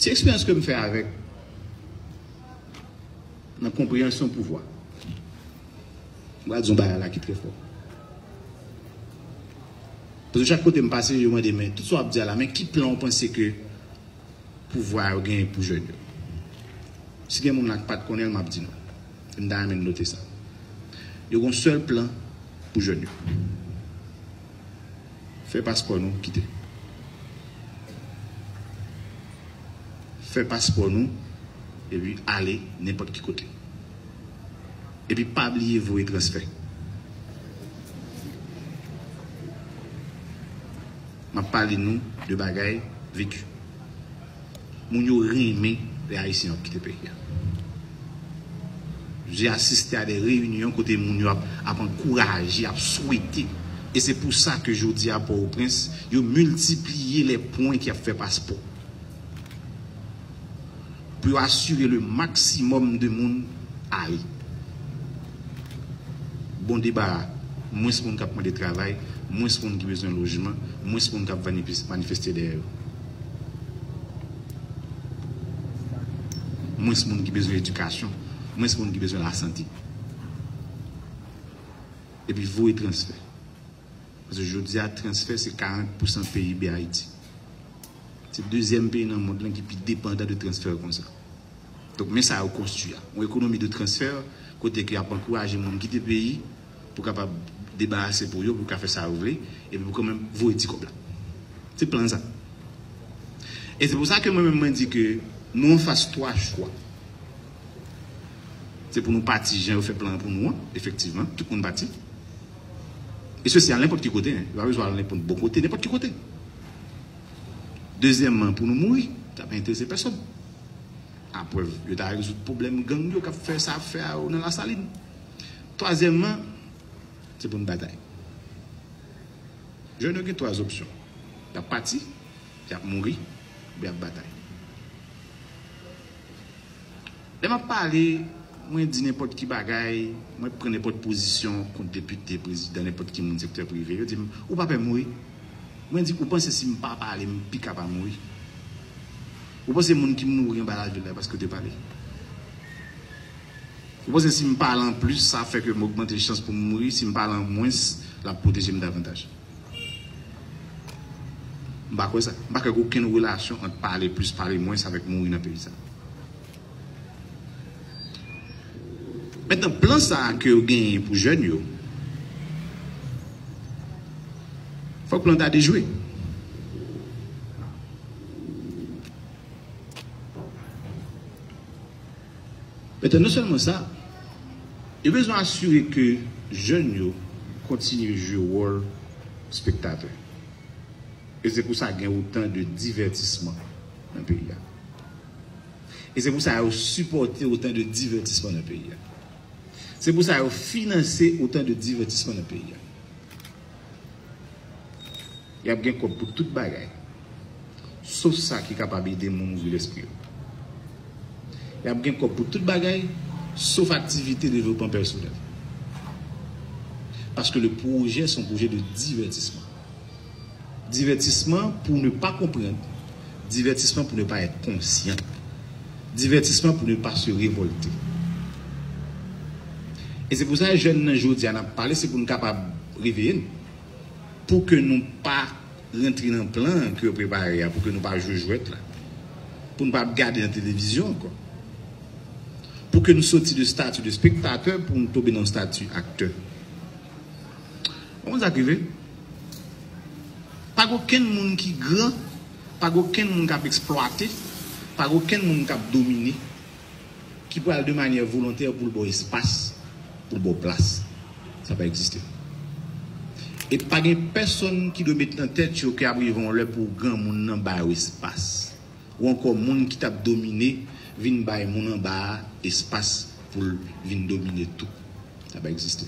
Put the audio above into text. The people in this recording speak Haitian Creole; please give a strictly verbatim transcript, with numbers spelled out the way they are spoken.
Ti eksperyans ke m fè avèk nan konpreyansyon pouvwa. Mwen di yon bagay la ki trè fò. Paske chak kote m pase, yo mande, men tout sa w ap di a la, men ki plan w panse ke pouvwa yo genyen pou jèn yo? Si gen moun la ki pa t konnen l, m ap di nou. M ta renmen n note sa. Yo gen yon sèl plan pou jèn yo. Fè paspò nou, kite. Fè paspò nou, epi ale nenpòt ki kote. Epi pa bliye voye transfè. M ap pale nou de bagay veki. Moun yo renmen lè Ayisyen ap kite peyi a. J'ai assisté à des réunions kote moun yo ap, ap ankouraje, ap swete. E se pou sa ke jodi a Pòtoprens, yo miltipliye lè pwen ki ap fè paspò. Pou yo asire le maksimòm de moun ale. Bon deba a, mwens moun k ap mande travay, mwens moun ki bezwen lojman, mwens moun k ap vanipis-, manifeste dèyè yo. Mwens moun ki bezwen edikasyon, mwens moun ki bezwen lasante. Epi voye transfè. Paske jodi a, transfè se karant pousan P I B Ayiti. Se dezyèm peyi nan mond lan ki pi depandan de transfè konsa. Donk, men sa yo konstwi a. Yon ekonomi de transfè, kote ke y ap ankouraje moun kite peyi pou kapab debarase pou yo, pou ka fè sa yo vle, epi pou kanmenm voye ti kòb la. Se plan sa. E se pou sa ke mwen menm mwen di ke nou anfas twa chwa. Se pou nou pati jan yo fè plan an pou nou an, efektivman, tout moun pati. E sesi a nenpòt ki kote, en. Yo pa bezwen al nenpòt bon kote, nenpòt ki kote. Dezyèmman, pou nou mouri, sa pa enterese pèsonn. Aprèv, yo ta rezoud pwoblèm gang yo k ap fè sa ap fè a yo nan Lasalin. Twazyèmman, se pou n batay. Jèn yo gen twa opsyon. Y ap pati, y ap mouri, oubyen y ap batay. Lè m ap pale, mwen di nenpòt ki bagay, mwen pran nenpòt pozisyon kont depite, prezidan, nenpòt ki moun sektè prive, yo di m, "Ou pa pè mouri?" Mwen di, "Ou panse si m pa pale, m pi ka pa mouri? Ou panse moun ki mouri anba lavil la, paske yo te pale? Ou panse si m pale anplis, sa fè ke m ogmante chans pou m mouri? Si m pale an mwens, l ap pwoteje m davantaj?" M pa kwè sa. M pa kwè gen okenn relasyon ant pale plis, pale mwens avèk mouri nan peyi sa. Mentnan, plan sa a ke yo genyen pou jèn yo, fòk plan ta dejwe. Mentnan, non sèlman sa, yo bezwen asire ke jèn yo kontinye jwe wòl espektatè. E se pou sa gen otan de divètisman nan peyi a. E se pou sa yo sipòte otan de divètisman nan peyi a. Se pou sa yo finanse otan de divètisman nan peyi a. Y ap gen kòb pou tout bagay, sof sa ki kapab ede moun ouvri lespri yo. Y ap gen kòb pou tout bagay, sof aktivite devlopman pèsonèl. Paske le pwojè se yon pwojè de divètisman. Divètisman pou ne pa konprann, divètisman pou ne pa èt konsyan, divètisman pou ne pa se revòlte. E se pou sa, jèn nan, jodi a, n ap pale, se pou n kapab reveye n, pou ke nou pa rantre nan plan ke yo prepare a, pou ke nou pa jwe jwèt la, pou n pa ap gade nan televizyon ankò, pou ke nou soti de stati de spektatè pou n tonbe nan stati aktè. Ou konn sa k rive? Pa gen okenn moun ki gran, pa gen okenn moun k ap eksplwate, pa gen okenn moun k ap domine, ki pral de manyè volontè pou l ba w espas, pou l ba w plas. Sa pa egziste. E pa gen pèsonn ki dwe met nan tèt yo ke ap rive yon lè pou granmoun nan ba yo espas. Ou ankò moun ki t ap domine vin bay moun anba a espas pou l vin domine tou. Sa pa egziste.